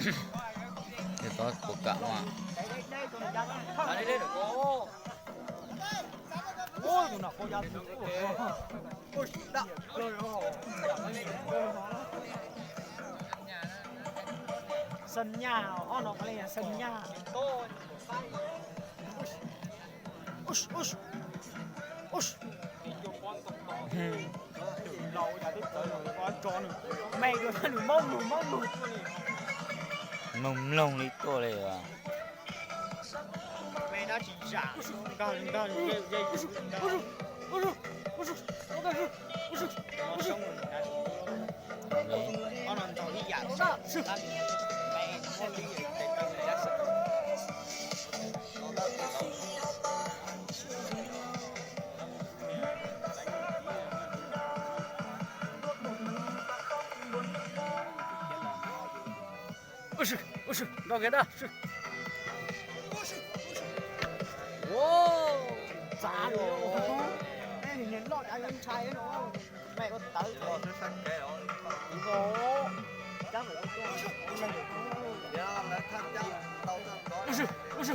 Yog tau puas kam mas. Xeeb Nyaj, ob no qhov li Xeeb Nyaj. Me nws mob nws mob nws. Mloog mloog li tuaj li as. Me dab tsis zam, nkag nkag. Ob no ntaus ib yam, me muab li tes taw li dab tsi. Ua si, ua si, nrog kiag dab si. Txav lawm, niag loj cav ntshai no, me ua tawv. Ua si, ua si.